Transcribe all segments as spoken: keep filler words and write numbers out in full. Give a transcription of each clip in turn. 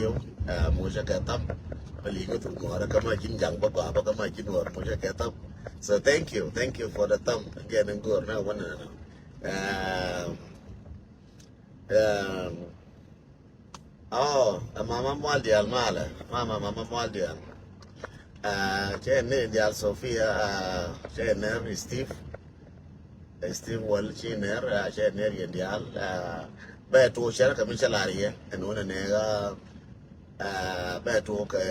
Yow, uh, mucä kɛ thumb. Mɛ liŋ thuk ŋuɔrä kä ma ji̱n jaŋ bä gɔaa bä kä ma ji̱n ŋuɔr mucä kɛ thumb. So thank you, thank you for the thumb. Again, in go̱o̱r na wä nɛ nɛ. Um, um, oh, a mama mual dial malɛ. Mama, mama mual dial. Uh, cɛ ni dial Sophia, uh, cɛ ni Steve. Steve Wal ci ner, ah, cɛ ner yɛn diaal, ah, bɛ tuɔ cɛrɛ kɛ mi cɛ lar yɛ ɛn wunɛ nɛ ɣa, ah, bɛ tuɔ kɛ,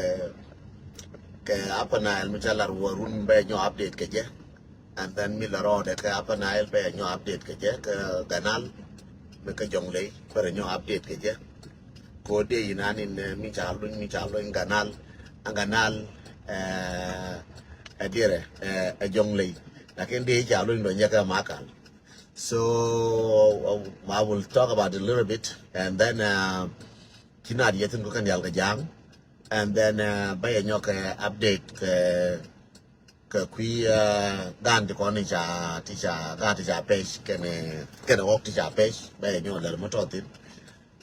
kɛ Upper Nile mi cɛ lar wä run bɛ nyɔ update kɛ jɛ. And then mi la rɔɔdɛ kɛ Upper Nile bɛ nyɔ update kɛ jɛ, kɛ Ganal mi kɛ Jɔŋley bɛ rɛ nyɔ update kɛ jɛ. Ko de inan in, eh, mi ca luny, mi ca luny Ganal, a Ganal, eh, a dire, eh, a Jɔŋley. Lakin de ca luny dɔ nyɛ kɛ Makal. So, uh, I will talk about it a little bit, and then, uh, ci na diɛ thin ko kan yal ka jang, and then, uh, bɛ yɛ nyɔk, uh, update kɛ, kɛ kui̱, uh, gan ti kɔn ti ca, ti ca, gan ti ca page kɛnɛ, kɛnɛ wɔk ti ca page, bɛ yɛ nyɔk lɛr mɛ tɔt thin.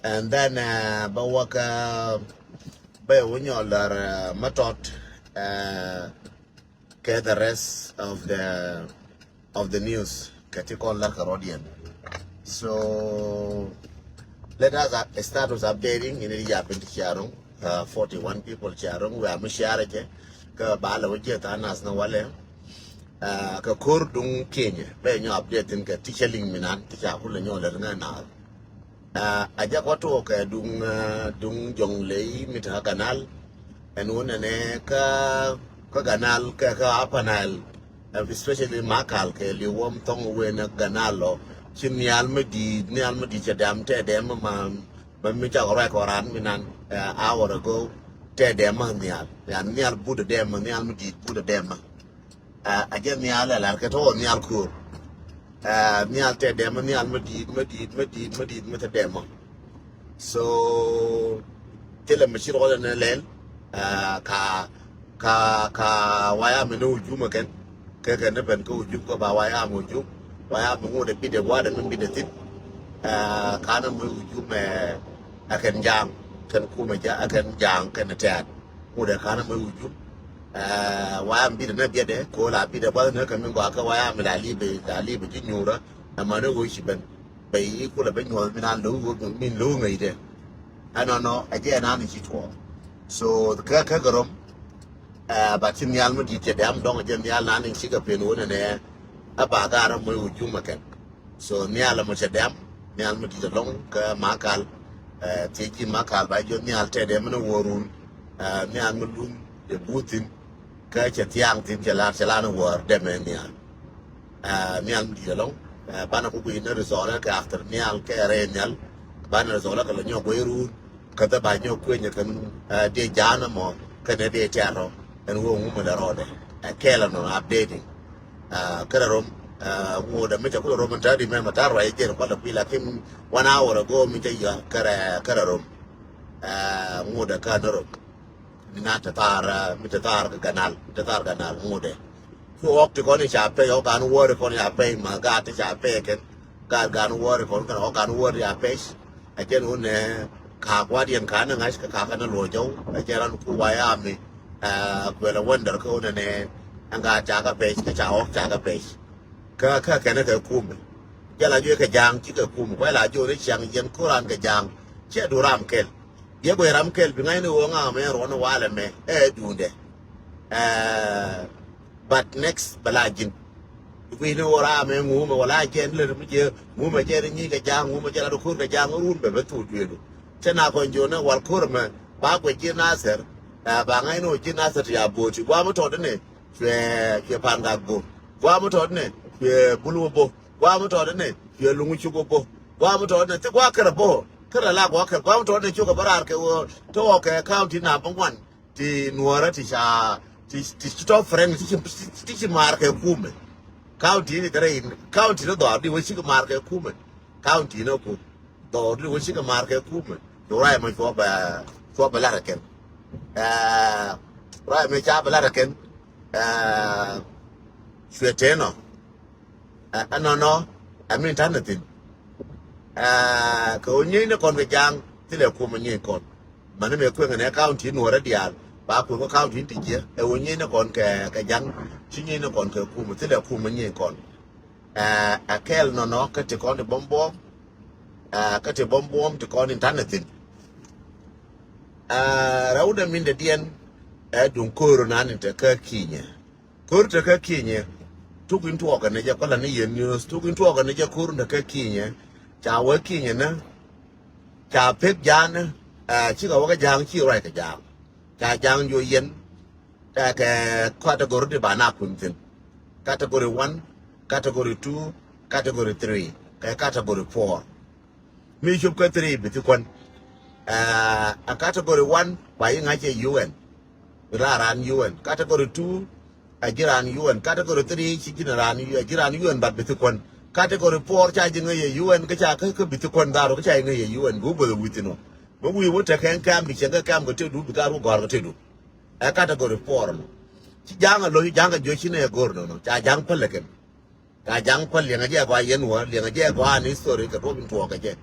And then, uh, bɛ wɔk, uh, bɛ yɛ wä nyɔk lɛr, uh, mɛ tɔt, uh, kɛ the rest of the, of the news kɛ ti kɔn lɛr kɛ rɔdiɛn. So let us, uh, start with updating in the yapin ti ciarung, uh, forty-one people ciarung wɛ mi ciarɛ jɛ kɛ ba lɛ wä jɛ tha nas na walɛ. Uh, kɛ kor duŋ Kenya bɛ nyɔ update in kɛ ti cɛ liŋ minan ti ca kulɛ nyɔ lɛr ŋɛ na. Ah, a jak wä tuɔɔk kɛ duŋ, ah, duŋ Jɔŋley mi te kä Ganal. Ɛn wun ɛnɛ kä, kä Ganal kɛ kä Upper Nile, eh, especially Makal kɛ Liwom thɔŋ wen kä Ganal lɔ. Ci nhial mi di̱i̱t, nhial mi di̱i̱t cɛ dɛm tɛ dɛm ma, ma mi cak rɔɛ kɔ ran mi nan, eh, hour ago. Tɛ dɛm ma nhial. Yan nhial but dɛm ma, nhial mi di̱i̱t but dɛm ma. Ah, a jɛ nhial ɛ lar kɛ tɔ nhial ko̱o̱r. Ah, nhial tɛ dɛmä, nhial mä di̱i̱t, mä di̱i̱t, mä di̱i̱t, mä di̱i̱t, mä tɛ dɛmä. So thilɛ mi ci rɔɔdɛ ni lɛl. Ah, ka, ka, ka waya mi ni wujum ɛ kɛn. Kɛ kɛn ni ben kä wujum kä ba waya mi wujum. Waya mi ŋut ɛ bit ɛ gua̱dɛ mi bit ɛ thin. Ah, ka ni mi wujum ɛ, ɛ kɛn ja̱a̱ŋ kɛn kumɛ ja̱a̱ŋ, ɛ kɛn ja̱a̱ŋ kɛn tɛ̈t. Ŋut ɛ ka̱n ɛmɛ wujum. Ɛ, waya mi bit ɛ nɛ biɛtdɛ, kɛ ɣöö la bit ɛ buath nɛ kɛ mi gɔaa kä waya mi la li̱bɛ, la li̱bɛ ji̱ nyuurä. Ɛmɛ ni ɣöö ci ben. Bɛ i̱ kulɛ bɛ nyuɔth mi naan lo̱w, min lo̱w ŋäcdɛ. Ɛnɔnɔ, ɛ jɛ ɛnan i̱ ci tuɔɔk. So, kä, kä kɛ rom, ɛ, ba ci nhial mi di̱i̱t cɛ dɛm dɔ̱ŋ ɛ jɛ nhial nan i̱ ci kɛ pen ɣöö nɛnɛ. Ɛ ba gaar ɛmɛ wujum ɛ kɛn. So nhial ɛmɔ cɛ dɛm, nhial mi di̱t ɛlɔ̱ŋ kä Makal. Ɛ, thiec ji̱ Makal ba jiɔ nhial tɛt dɛm ni wäärun. Ɛ, nhial mi lun ɛ buut thi̱n. Kä cɛ thiaŋ thi̱n cɛ lar, cɛ lar ni wäär dɛmɛ nhial. Ɛ, nhial mi di̱t ɛlɔ̱ŋ. Ɛ, banɛ ku guic ni result kɛ after nhial kɛ rɛy nhial. Banɛ result kɛ lɔ nyɔk guic run. Kä thɛ ba nyɔk kuenyɛ kɛn, ɛ, dee ja̱a̱n ɛmɔ kɛnɛ dee tɛ̈r rɔ. Ɛn ɣöö ŋumɛ lɛ rɔɔdɛ. Ɛ kɛɛl ɛnɔ updating. Ah, kärɛ rom, ah, ŋuudɛ mi cɛ kulɛ rom in tääri mɛ mɛ ta̱r ruac jɛn kualɛ kui̱ lakin one hour ago mi cɛ yua kärɛ, kärɛ rom. Ah, ŋuudɛ kä ni rom. Mi na te thar, ah, mi te thar kɛ Ganal, mi te thar Ganal ŋuudɛ. Cu ɣɔk ti kɔn i̱ ca pɛy, ɣɔk gan wäri kɔn i̱ ca pɛy ma gaat ti ca pɛy kɛn. Gaat gan wäri kɔn kɛn ɣɔk gan wäri ca pɛy. Ɛ jɛn wun nɛ ka̱a̱k wa̱diɛn ka̱a̱k ni ŋa̱c kɛ ka̱a̱k kɛn luɔ̱c jɔw. Ɛ jɛn ran ku wayami, ɛ, kuɛlɛ wonder kä wun nɛ ɛn ka ca kɛ pec, kɛ ca ɣɔk ca kɛ pec. Kä, kä kɛn kɛ kumɛ. Jɛ la juɛ kɛ ja̱a̱ŋ ci kɛ kumɛ. Kuɛ la juɛ ni ciaŋ yɛn ku ran kɛ ja̱a̱ŋ. Cɛ du ram kɛl. Yɛ guɛ ram kɛl bi ŋa̱c ni ɣöö ŋa̱a̱ mɛ ruɔ̱n walɛ mɛ. Ɛ duundɛ. Ɛ, but next bɛ la ji̱n. Kui̱ni wä ram ɛ ŋumɛ wala jɛn lɛ mi jɛ ŋumɛ jɛ ni nyi kɛ ja̱a̱ŋ ŋumɛ jɛ la di ko̱r kɛ ja̱a̱ŋ run bɛ bɛ thuk duedu. Cɛ na kɔn jiɔn ni wal ko̱r mɛ ba kuɛ ji̱ Nasir. Ɛ, ba ŋa̱c ni wä ji̱ Nasir ti ya bo̱o̱ti guam mi tɔt ni cuɛ, cuɛ pan gak bo̱o̱. Guam mi tɔt ni cuɛ bul wä bo̱o̱. Guam mi tɔt ni cuɛ luŋ cuk wä bo̱o̱. Guam mi tɔt ni thi gua kärɛ bo̱o̱. Kärɛ la gua kärɛ guam mi tɔt ni cuk kɛ bä raar kɛ wä tɔɔkɛ county na bä ŋuan. Ti nuɔrä ti ca, ti, ti, ti tɔ friend ti ci, ti ci maar kɛ kumɛ. County ni kärɛ in, county ni dhɔr di wä cikɛ maar kɛ kumɛ. County ni ku dhɔr di wä cikɛ maar kɛ kumɛ. Ti ruac mɛ cuɔ bɛ, cuɔ bɛ lat kɛn. Ɛ, ruac mɛ ca bɛ lat kɛn. Ɛ, cuɛ tënɔ. Ɛ, ɛnɔnɔ, ɛ min ta̱n ni thi̱n. Ɛ, kɛ ɣöö nyieyni kɔn kɛ ja̱a̱ŋ, thilɛ kumɛ nyiey kɔn. Mani mɛ kueŋ ɛn ɛ county nuɔrɛ diaal ba kueŋ kä county ti jiɛ ɛ wä nyieeny ni kɔn kɛ kɛ jaŋ. Ci nyieeny ni kɔn kɛ kum thilɛ kum nyieeny kɔn. Ɛ kɛl nɔnɔ kä ti kɔn ti bɔm buɔm. Ɛ kä ti bɔm buɔm ti kɔn in tanɛ thin. Ɛ rɛw dɛ min dɛ diɛn ɛ duŋ ko̱o̱r nan in te kä kinyɛ. Ko̱r tekä kinyɛ tuk in tuɔɔkɛ ni jɛ kɔlɛ ni yɛn news tuk in tuɔɔkɛ ni jɛ ko̱r tekä kinyɛ. Ca wä kinyɛ ni ca pek ja̱a̱n ni cikɛ wä kä ja̱a̱ŋ ci ruac kɛ ja̱a̱ŋ. Ca ja̱a̱ŋ juɔ yɛn kɛ kɛ category ti ba na kuny thin. Category one, category two, category three kɛ category four. Mi cop kä three bi thi kuän. Ɛ category one ba yi ŋa̱c yɛ U N. Bi la ran U N. Category two a ji̱ ran U N. Category three ci ji̱n ran U N, a ji̱ ran U N bat bi thi kuän. Category four ca ji̱ ŋäc yɛ U N kä ca kä kä bi thi kuän dhar kä ca ji̱ ŋäc yɛ U N bi wä both wi̱thin wä. Bä wi̱i̱ wä tekɛn kɛm bi cieŋ kä kɛm kɛ tëdu bi dhar wä gɔ̱a̱r kɛ tëdu. Ɛ category four nɔ. Ci ja̱a̱ŋ a lo̱c ja̱a̱ŋ kɛ juɔc ci nɛ ɛ go̱r nɔnɔ ca ja̱a̱ŋ päl ɛ kɛn. Ca ja̱ŋ päl liɛŋɛ jɛ gɔaa yɛn wä liɛŋɛ jɛ gɔaa ni history kɛ tuɔp in tuɔɔkɛ jɛ.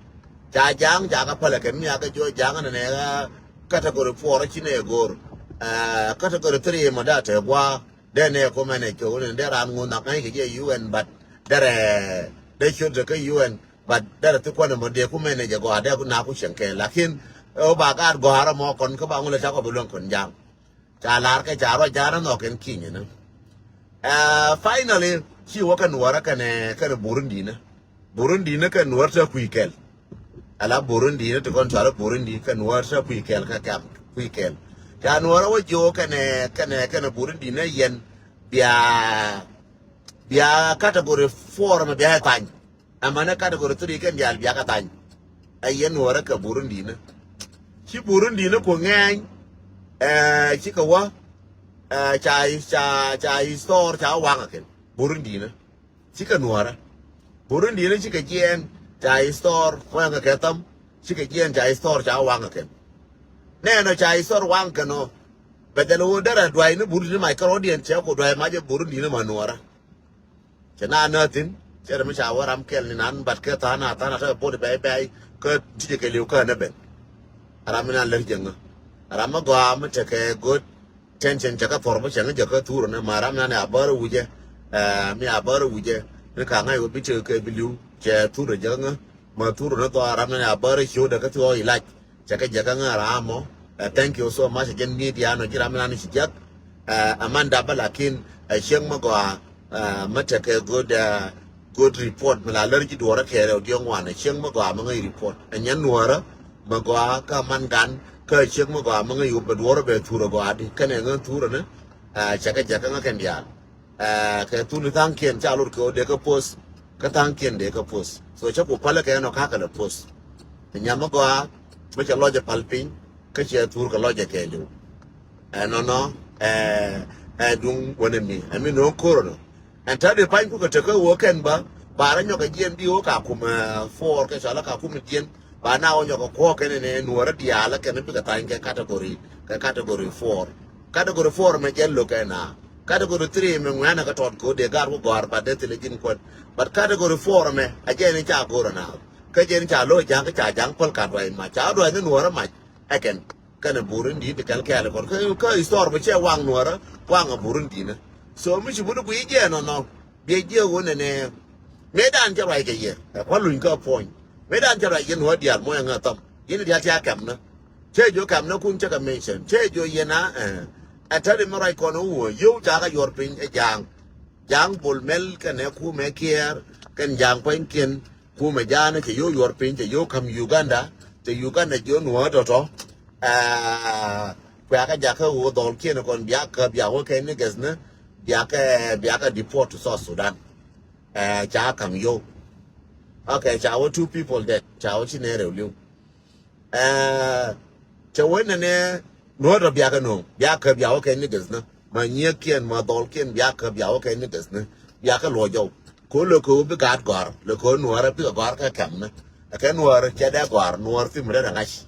Ca ja̱ŋ ca kä päl kɛ mi a kɛ juɔc ja̱ŋ nɛ nɛ category four ci nɛ go̱o̱r. Ɛ category three mɔ da te gɔaa dee nɛ ku mɛnɛ cok ni dee ran ŋun nak ŋa̱c kɛ jɛ U N but derɛ dee ciöt te kä U N but derɛ thi kuɔn mɔ dee ku mɛnɛ jɛ gɔaa dee ku nak ku cieŋ kɛ lakin ɛ wä ba gaat gɔaa rɛ mɔ kɔn kä ba ŋun lɛ ca kɔ bi luäŋ kɔn ja̱ŋ. Ca lar kɛ ca ruac ja̱a̱n nhɔk kɛn kinyɛ ni. Ɛ finally ci wä kɛ nuɔrä kɛnɛ kɛnɛ Burundi ni. Burundi ni kɛ nuɔr te kui̱ kɛl. Ala Burundi ni ti kɔn cuarɛ Burundi kɛ nuɔr te kui̱ kɛl kɛ kɛm kui̱ kɛl. Ca nuɔrä wä jiö kɛnɛ kɛnɛ kɛnɛ Burundi ni yɛn bia bia category four mɛ bia ɛ thany. Ɛmɛnɛ category three kɛn diaal biakä thany. Ɛ yɛn nuɔrä kɛ Burundi ni. Ci Burundi ni ku ŋɛny ɛ cikɛ wä ɛ ca ca ca istor ca waŋ kɛn Burundi ni. Cikɛ nuɔrä Burundi ni cikɛ jiɛn ca istor waŋ kɛ tham. Cikɛ jiɛn ca istor ca waŋ kɛn. Nɛnɔ ca istor waŋ kɛn ɔ. Bɛ dhɛl wä derɛ duay ni Burundi ni mac kärɔdiɛn cɛ ku duay mac ɛ Burundi ni ma nuɔrä. Cɛ na nä thin cɛ rɛ mi ca wä ram kɛl ni nan bat kɛ tha̱a̱n a tha̱a̱n a tɛ bot bɛy bɛy kä ti̱cɛ kɛ liw kä nɛ ben. Ram mi nan lär jɛ ŋä ram mi gɔaa mi tekɛ go̱o̱t. Cɛn cɛn cɛ kä thɔr bä cɛ ŋä jɛ kä thurä ni ma ram mi nan a bärä wujɛ. Mi a bärä wujɛ ni ka ŋa̱c wä bi tekɛ kɛ bi liw cɛ thurä jɛ kä ŋä. Ma thurä ni dhɔa ram mi nan a bärä ciötdɛ kä thi ɣɔw ilac. Cɛ kɛ jɛ kä ŋä ram mɔ. Thank you so much again media nɔ ji̱ ram mi nan ci jek. Ɛ man dap bä lakin ɛ cieŋ mi gɔaa. Ɛ mi tekɛ good ɛ good report mi la lär ji̱ duɔrä kɛɛrɛ ɔ diɔŋ wanɛ cieŋ mi gɔaa mi ŋäc report ɛ nyɛn nuɔrä. Mi gɔaa kä man gan kä cieŋ mi gɔaa mi ŋäc yop bɛ duɔrä bɛ thurä gɔaa di kɛnɛ ŋä thurä ni. Ɛ cɛ kɛ jɛ kä ŋä kɛn diaal. Ɛ kɛ thuni tha̱a̱ŋkiɛn ca lot kɛ ɣöö dee kä post kä tha̱a̱ŋkiɛn dee kä post so cä ku päl kɛ nɔ ka̱ kɛ lɛ post. Nyam mi gɔaa mi cɛ lɔcɛ pal piny kä cɛ thur kɛ lɔcɛ kɛ liw. Ɛ nɔnɔ ɛ ɛ duŋ wänɛ mi ɛ mi no̱o̱ŋ ko̱r nɔ. Ɛn ta̱a̱ dee pa̱ny kukɛ tekä wä kɛn bä ba rɔ nyɔkɛ jiɛn bi wä ka kum ɛ four kɛ cɔalä ka kum jiɛn. Ba na wä nyɔkɛ kuɔ̱ɔ̱k kɛn ni nuɔrä diaal kɛn bikɛ thany kɛ category kɛ category four. Category four mɛ jɛ lo̱k kɛ na category three mɛ ŋuɛ̈nɛ kɛ tɔt ko̱ dee gar wä gɔ̱a̱r ba dee thilɛ ji̱n kuɔt. But category four mɛ a jɛ ni ca go̱r na kä jɛ ni ca lo̱ ja̱ŋ kä ca ja̱ŋ päl ka duay mac ca duay ni nuɔrä mac. Ɛ kɛn kɛnɛ Burundi ti kɛl kɛɛl kɔn kä kä istor bä cɛ waŋ nuɔrä waŋ a Burundi ni. So mi ci buni gui jɛ nɔnɔ biɛ jiɛ wun ɛnɛ. Mëëdan cɛ ruac kɛ yɛ ɛ kua̱ luny kä puɔ̱ny. Mëëdan cɛ ruac yɛ nuɔ̱ɔ̱r diaal muɔ̱ɔ̱c ɛŋä thɔm yɛn diaal ti a kɛm ni. Cɛ jiö kɛm ni kun cɛ kɛ mention cɛ jiö yɛn a ɛ. Ɛ tɛri mi ruac kɔn wä yio̱w ca kɛ yuɔr piny ɛ ja̱a̱ŋ. Ja̱a̱ŋ Bol Mel kɛnɛ kumɛ Kiɛɛr kɛn ja̱a̱ŋ pua̱nykiɛn. Kumɛ ja̱a̱n cɛ yio̱w yuɔr piny cɛ yio̱w ka̱m Uganda. Cɛ Uganda jiö nuɔ̱ɔ̱r tɔ̱tɔ̱. Ɛ kuɛ a kɛ jakä wä dhɔlkiɛn kɔn bia kä bia wä kɛ ni gɛth ni. Bia kɛ bia kɛ deport to South Sudan. Ɛ ca ka̱m yio̱w. Okay ca wä two people dead ca wä ci nɛ rɛw li̱w. Ɛ cɛ wä nɛnɛ nuɔ̱ɔ̱r tɔ bia kɛ no̱o̱ŋ bia kä bia wä kɛ ni gɛth ni. Ma nyiëëkiɛn ma dhɔlkiɛn bia kä bia wä kɛ ni gɛth ni. Bia kɛ luɔc jɔw. Ko lɛ kɛ wä bi gaat gɔ̱a̱r lɛ kɛ wä nuɔ̱ɔ̱rä bikɛ gɔ̱a̱r kɛ kɛm ni. Ɛ kɛ nuɔ̱ɔ̱r cɛ dee gɔ̱a̱r nuɔ̱ɔ̱r thim rɛt ɛ ŋa̱c.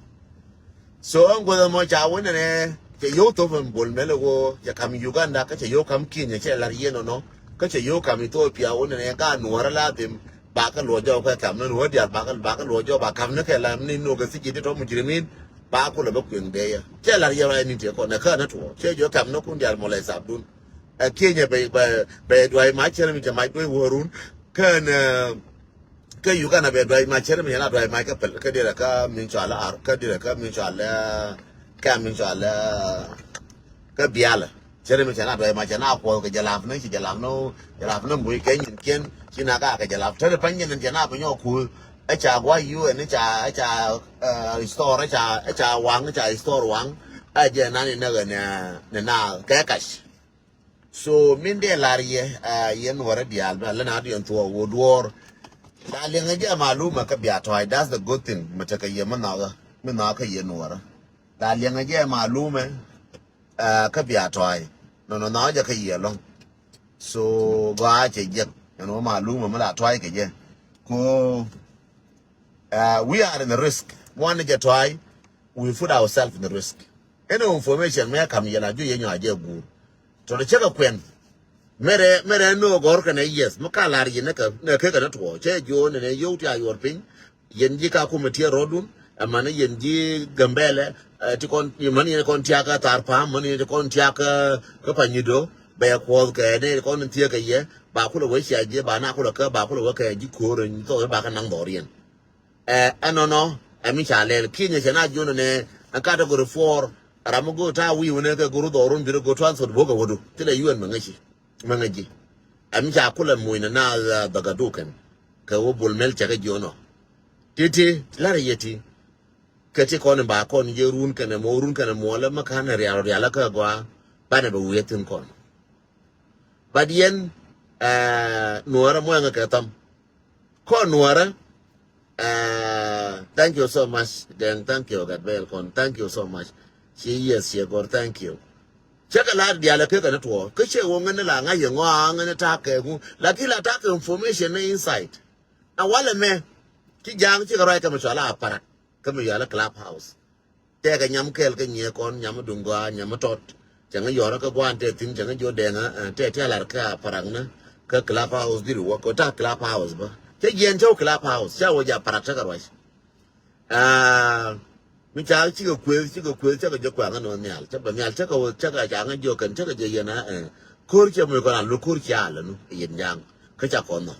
So ɛn guäth ɛmɔ ca wä nɛnɛ cɛ yio̱w thop ɛn Bol Mel ɛ ɣöö cɛ ka̱m Uganda kä cɛ yio̱w ka̱m Kenya cɛ la̱r yieen nɔnɔ. Kä cɛ yio̱w ka̱m Ethiopia wä nɛnɛ gaa nuɔ̱ɔ̱rä la dhim. Ba kä luɔc jɔw kɛ ka̱m ni nuɔ̱ɔ̱r diaal ba kä ba kä luɔc jɔw ba ka̱m ni kɛ la ni nokɛ thi̱ci ti tɔ mujrimin. Ba kulɛ bä kueŋ dee yɛ. Cɛ lar yɛ ruac ni tiɛ kɔn ɛ kä nä tuɔ. Cɛ jɔ kam nä kun dial mɔlɛ sabdun. Ɛ kiɛ nyɛ bɛ, bɛ, bɛ duay ma cɛ mi cɛ ma duay wä run. Kä nä, kä Uganda bɛ duay ma cɛ mi cɛ na duay ma kä pɛl, kä dirɛ kä min cɔal ar, kä dirɛ kä min cɔal, kä min cɔal, kä bialɛ. Cɛ mi cɛ na duay ma cɛ na kuɔ kɛ jɛ lap ni, ci jɛ lap ni, jɛ lap ni mbuy kɛ nyin kiɛn, ci na ka kɛ jɛ lap. Tɛ ni pa nyin cɛ na bi nyɔ kuɔ. Ɛ ca guay yu ɛn ɛ ca, ɛ ca, ɛ, store, ɛ ca, ɛ ca waŋ, ɛ ca store waŋ. Ɛ jɛ nani nɛ kɛ nɛ, nɛ na kɛ kac. So min dee lar yɛ, ɛ, yɛ nuɔrɛ diaal bɛ lɛ na diɛn thuɔ wä duɔr. La liɛŋɛ jɛ malumɛ kä bia tɔy, that's the good thing. Mɛ tekɛ yɛ mi nhɔkɛ, mi nhɔkɛ yɛ nuɔrɛ. La liɛŋɛ jɛ malumɛ, ɛ, kä bia tɔy. Nɔnɔ nhɔkɛ jɛ kä yɛ lɔŋ. So gɔaa cɛ jek ɛn wä malumɛ mi la tɔy kɛ jɛ. Ko, ɛ, we are in the risk. Muan ni jɛ tɔy, we put ourselves in the risk. Any information mɛ kam yɛn a ju yɛ nyɔ a jɛ guur. Tɔnɔ cɛ kɛ kuɛn. Mɛrɛ, mɛrɛ no gɔr kɛ nɛ yes. Mi ka lar yɛ nɛ kɛ, nɛ kɛ kɛ nɛ tuɔ. Cɛ jo nɛ nɛ yio̱w ti a yuɔr piny. Yɛn ji̱ ka kumɛ tiɛ rɔdun. Ɛ mani yɛn ji̱ Gambɛlɛ. Ɛ ti kɔn, mani yɛn kɔn tiakä Thar Pam, mani yɛn ti kɔn tiakä kä Panyido. Bɛ kuɔth kɛ nɛ kɔn tiakä yɛ. Ba kulɛ wä cia jɛ, ba na kulɛ kä, ba kulɛ wä kɛ ji̱ ko̱r, ni thok ba kä naŋ dhɔr yɛn. Ɛ, ɛnɔnɔ, ɛ mi ca lɛl kinyɛ cɛ na jiɔn nɛ, ɛ category four, ram mi go̱o̱r ta̱a̱ wi̱i̱ wunɛ kɛ go̱o̱r dhɔrun bi rɛ go̱o̱r transport bo̱o̱k ɛ wädu. Thilɛ yuɛn mɛ ŋäci, mɛ ŋäci. Ɛ mi ca kulɛ muc nɛ na, ɛ, dhɔk ɛ dukɛn. Kɛ wä bul mɛl cɛ kɛ jiɔn ɔ. Ti ti, larɛ yɛ ti. Kɛ ti kɔn in ba kɔn yɛ run kɛnɛ mɔ, run kɛnɛ mɔ lɛ mɛ ka̱n rial rial lɛ kɛ gɔaa. Banɛ bɛ wi̱i̱ thi̱n kɔn. But yɛn, ɛ, nuɔrɛ muɛŋɛ kɛ tham. Kɔn nuɔrɛ, ɛ, thank you so much. Dɛŋ, thank you, Gat Bɛl kɔn, thank you so much. Ci yes, ci gɔr, thank you. Cɛ kɛ la dialɛ kɛ kɛ ni tuɔ. Kä cɛ wä ŋɛn ni la ŋa̱c yɛ ŋɔaa ŋɛn ni ta̱a̱ kɛ ŋu. Lakin la ta̱a̱ kɛ information ni inside. Na walɛ mɛ. Ci ja̱a̱ŋ ci kɛ ruac kɛ mi cɔal a parak. Kä mi yɔal a Clubhouse. Tɛkɛ nyam kɛɛl kä nyiee kɔn, nyam mi duŋ gɔaa, nyam mi tɔt. Cɛ ŋä yɔrä kä gua̱a̱n tɛ thi̱n, cɛ ŋä jiɔ dɛŋä, ɛ, tɛ, tɛ lar kä parak nä, kä Clubhouse diri wä, kɛ ta̱ Clubhouse bä. Cɛ jiɛn cɛ wä Clubhouse, cɛ wä ja parak tekɛ ruac. Aa, mi ca cikɛ kueth, cikɛ kueth, cɛ kɛ jɛ kuaŋä nɔ nhial, cɛ bɛ nhial, cɛ kɛ wä, cɛ kɛ ca ŋä jiɔ kɛn, cɛ kɛ jɛ yɛn a, ɛ, ko̱r cɛ mui kɔn a lo ko̱r cɛ a lɛ nu, yɛn ja̱a̱ŋ, kä ca kɔn nhɔ.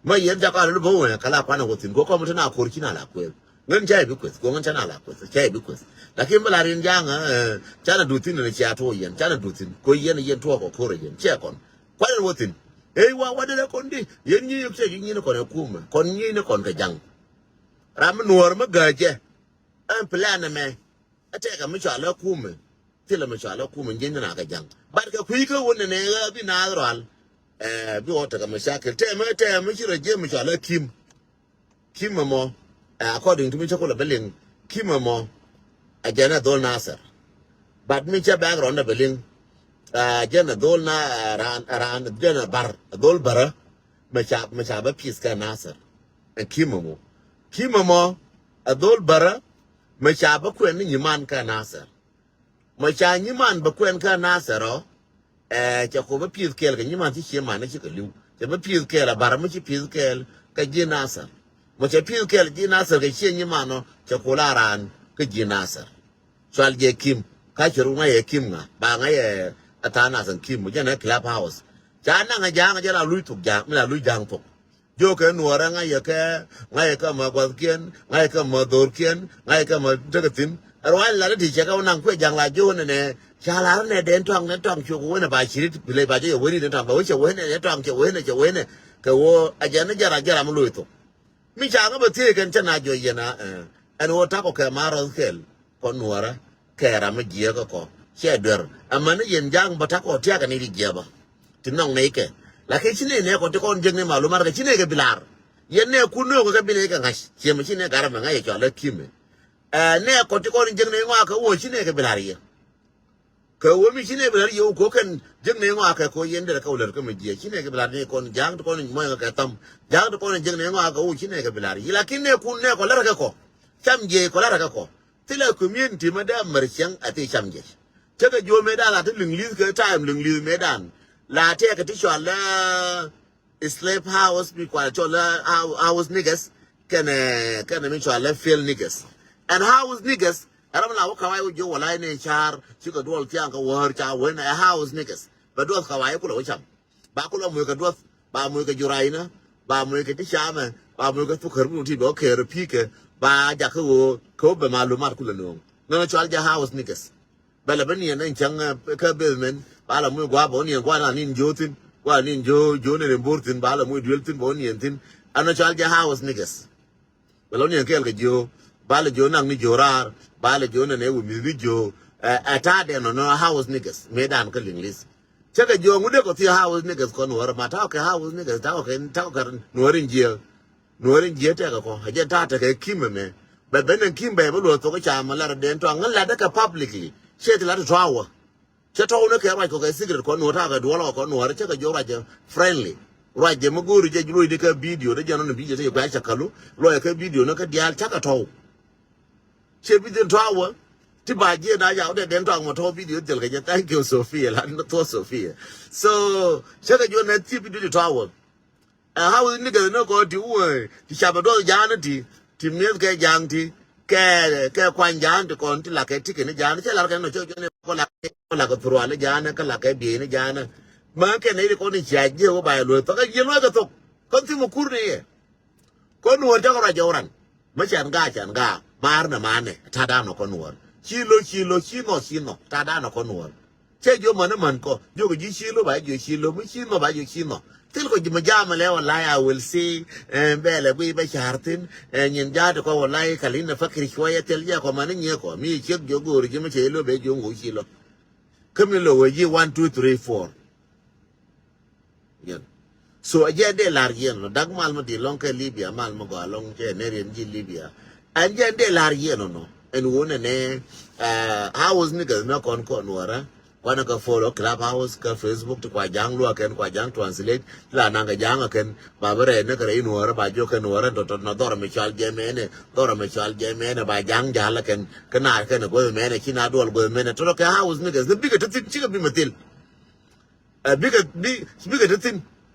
Mä yɛn ca kɔn a lo bä wä, kä la kuanɛ wä thi̱n, kɔ kɔm te na ko̱r ci na la kueth. Ŋän cä i̱ bi kueth, kɔ ŋän cä na la kueth, cä i̱ bi kueth. Lakin bä la rin ja̱a̱ŋ, ɛ, cä na duth thi̱n ni cia tuɔ yɛn, cä na duth thi̱n. Kɔ yɛn, yɛn tuɔɔk kɔ ko̱r yɛn, cɛ kɔn. Kuan in wä thi̱n. Ey wa, wa dee kɔn di, yɛn nyi yɛ cɛ nyi ni kɔn ɛ kumɛ, kɔn nyi ni kɔn kɛ ja̱ŋ. Ram mi nuɔɔr mi gääcɛ. Ɛn plan ɛmɛ. Ɛ tɛkɛ mi cɔal ɛ kumɛ. Thilɛ mi cɔal ɛ kumɛ, nyi ni na kɛ ja̱ŋ. But kɛ kui̱ kä wun ni nɛ ɣä bi naath rɔal. Ɛ, bi wä tekɛ mi cakil. Tɛmɛ, tɛmɛ ci rɔ jiɛ mi cɔal ɛ Kim. Kim ɛmɔ, ɛ, according to mi cä kulɛ bi liŋ, Kim ɛmɔ, ɛ jɛn ɛ dhol Nasir. But mi cä background ɛ bi liŋ, ɛ, jɛn ɛ dhol na, ɛ, raan, ɛ, raan, jɛn ɛ bar, ɛ dhol bärä, mɛ ca, mɛ ca bä peace kɛ Nasir. Ɛ Kim ɛmɔ. Kim ɛmɔ, ɛ dhol bärä, mɛ ca bä kuɛn ni nyiman kɛ Nasir. Mɛ ca nyiman bɛ kuɛn kä Nasir ɔ, ɛ, cɛ kɔ bä pi̱th kɛɛl kɛ nyiman ci cie man ni ci kɛ li̱w. Cɛ bä pi̱th kɛɛl a bar mi ci pi̱th kɛɛl kɛ ji̱ Nasir. Mɛ cɛ pi̱th kɛɛl ji̱ Nasir kɛ cie nyiman ɔ, cɛ kɔ la raan kä ji̱ Nasir. Cual jɛ Kim, ka cɛ ru ŋa̱c yɛ Kim ŋa, ba ŋa̱c yɛ a tha̱a̱ŋ Nasir Kim, mɛ jɛn ɛ Clubhouse. Ca naŋ ɛ ja̱a̱ŋ jɛ la luc thok ja̱a̱ŋ, mi la luc ja̱a̱ŋ thok. Jokɛ nuɔrɛ ŋa̱cɛ kɛ, ŋa̱cɛ kɛ ma gua̱thkiɛn, ŋa̱cɛ kɛ ma dhorkiɛn, ŋa̱cɛ kɛ ma tekɛ thi̱n. Ruac lat ti cɛ kɛ wä naŋ kuɛ ja̱ŋ la jok nɛnɛ. Ca lar nɛ dɛn tɔaŋ nɛ tɔaŋ cok wenɛ ba cirit bi ley ba jɛ yɛ weni nɛ tɔaŋ ba wecɛ wenɛ nɛ tɔaŋ cɛ wenɛ cɛ wenɛ. Kɛ wä a jɛ ni jɛra jɛra mi loc thok. Mi ca ŋä bä thiee kɛn cä na jɔ yɛn a, ɛ, ɛn wä takɔ kɛ ma rɔth kɛl. Kɔn nuɔrä kɛ ram mi jiɛk kɔ cɛ duer. Amäni yɛn ja̱a̱ŋ bä takɔ tiakä ni ri jiɛbä. Ti nɔŋ nɛy kɛ. Lakin ci nɛy nɛ kɔ ti kɔn jek ni malumat kɛ ci nɛy kɛ bi lar. Yɛn nɛ kun nöökɛ kɛ bi nɛy kɛ ŋa̱c. Ciɛ mi ci nɛy garɛ mɛ ŋa̱c yɛ cɔal ɛ Kimɛ. Ɛ, nɛ kɔ ti kɔn jek ni ŋɔakɛ wä ci nɛy kɛ bi lar yɛ. Kɛ wä mi ci nɛy bi lar yɛ wä kɔ kɛn jek ni ŋɔakɛ kɔ yɛn derɛ kɛ wä lär kä mi jiɛ. Ci nɛy kɛ bi lar ni kɔn ja̱a̱ŋ ti kɔn mɔy ŋa kɛ tham. Ja̱a̱ŋ ti kɔn jek ni ŋɔakɛ wä ci nɛy kɛ bi lar yɛ. Lakin nɛ kun nɛ kɔ lar kɛ kɔ. Cam jiɛ kɔ lar kɛ kɔ. Thilɛ community mɛ dee mɛr cieŋ a thi cam jɛ. Cä kɛ jiö mëëdan a ti liŋ li̱th kɛ time liŋ li̱th mëëdan. La tɛɛkɛ ti cɔal lɛ slave house mi kual cɔal lɛ house niggas kɛnɛ, kɛnɛ mi cɔal lɛ field niggas. And house niggas Ɛ ram la wä kawai wä jiök wä la inɛ car cikɛ duɔl thiaŋ kɛ wäär ca wen ɛ house niggas. Bɛ duɔth kawai kulɛ wä cam. Ba kulɛ muc kɛ duɔth, ba muc kɛ jurayna, ba muc kɛ ti camɛ, ba muc kɛ thukär mi wä ti bɛ wä kɛɛr pi̱i̱kɛ, ba jakä ɣöö kɛ wä bɛ malumat kulɛ nööŋ. Nɔnɔ cual jɛ house niggas. Bɛ lɛ bä niɛn ɛn cäŋ kä basement, ba lɛ muc gua̱a̱ bɛ wä niɛn gua̱a̱ na nin jiö thi̱n, gua̱a̱ nin jiö jiö ni rin bo̱r thi̱n, ba lɛ muc duel thi̱n bɛ wä niɛn thi̱n. Ɛn nɔ cual jɛ house niggas. Bɛ lɔ niɛn kɛɛl kɛ jiö, ba lɛ jiö nak ni jiö raar, ba lɛ jiö nɛnɛ wä mi̱th ni jiö. Ɛ ta̱a̱ dɛn nɔ nɔ house niggas mëë dan kä liŋ li̱th. Cä kɛ jiö ŋut dee kɔ thiee house niggas kɔn nuɔ̱ɔ̱r ma ta̱a̱ kɛ house niggas ta̱a̱ kɛ ta̱a̱ kɛ nuɔ̱ɔ̱r in jiö. Nuɔ̱ɔ̱r in jiö tɛkɛ kɔ a jɛ ta̱a̱ tekɛ kim ɛmɛ. Bɛ ben in kim bɛ bä luɔth thok ca ma lar den tɔaŋ ŋä lat dee kɛ publicly. Ciɛ ti lat tɔawä. Cä tɔw ni kɛ ruac kɔ kɛ secret kɔn nuɔ̱ɔ̱r ta̱a̱ kɛ duɔl kɔ kɔn nuɔ̱ɔ̱r cä kɛ jiö ruac jɛ friendly. Ruac jɛ mi go̱o̱ri jɛ luɔc di kɛ video dee jɛ nɔn video cä jɛ kuɛ cɛ kalu luɔc kɛ video ni kä diaal cä kɛ tɔw. Ciɛ bi dhin tɔawä. Ti ba jiɛ na yaw dee den tɔaŋ mɔ tɔw video thil kɛ jɛ. Thank you Sophia la ni thuɔ Sophia. So cä kɛ jiö nɛ ti video di tɔawä. Ɛ house niggas ni kɔ ti wä ti cap ɛ duɔth ja̱a̱n ti ti mi̱eth kɛ ja̱a̱n ti kɛ kɛ kuany ja̱a̱n ti kɔn ti lakɛ ti kɛn ja̱a̱n cɛ lakɛ nɔ cɛ jɔn kɔ lakɛ kɔ lakɛ thurwal ja̱a̱n kä lakɛ biey ni ja̱a̱n. Ma kɛn ni kɔn ni cia jiɛ wä ba yɛ luɔth thok kɛ jiɛ luɔth kɛ thok kɔn thi mɔ kur ni yɛ. Kɔn nuɔr cakɔ ruac jɛ wä ran. Mä cɛn gaa cɛn gaa maar nɛ manɛ ta̱a̱ da̱a̱n ɔ kɔn nuɔr ci lo ci lo ci nɔ ci nɔ ta̱a̱ da̱a̱n ɔ kɔn nuɔr. Cɛ jiö män män kɔ jiökɛ ji̱ ci lo ba jiö ci lo mi ci nɔ ba jiö ci nɔ. Thil kɔ ji̱ mi jam lɛ wä la ya wil si. Bɛlɛ gui bɛ car thin. Nyin ja̱a̱t kɔ wä la kal in nɛ fakir cuɔyɛ thil jɛ kɔ män nyiɛ kɔ mi ciek jiö go̱o̱r ji̱ mi cɛ lo bɛ jiö ŋo̱o̱ ci lo. Kä mi lo wä ji̱ one two three four. Yɛn. So a jɛ dee lar yɛn nɔ dak mal ma di lɔŋ kɛ Libya mal ma gɔa lɔŋ jɛ ne riɛn ji̱ Libya. An jɛ dee lar yɛn nɔ ɛn wun ɛnɛ. House niggas mɛ kɔn kɔn wara. Kwanɛ kɛ follow Clubhouse kɛ Facebook ti kua ja̱a̱ŋ luaak kɛn kua ja̱a̱ŋ translate ti la naŋ kɛ ja̱a̱ŋ kɛn ba bi rɛy ni kɛ rɛy in wara ba jiök kɛn wara tɔtɔ na dhɔr mi cual jɛ mɛnɛ dhɔr mi cual jɛ mɛnɛ ba ja̱a̱ŋ ja̱a̱l kɛn kɛ naar kɛn guäth mɛnɛ ci na duɔl guäth mɛnɛ tɔtɔ kɛ house niggas ni bikɛ ti thin cikɛ bi mɛ thil. Ɛ bikɛ bi bikɛ ti thin.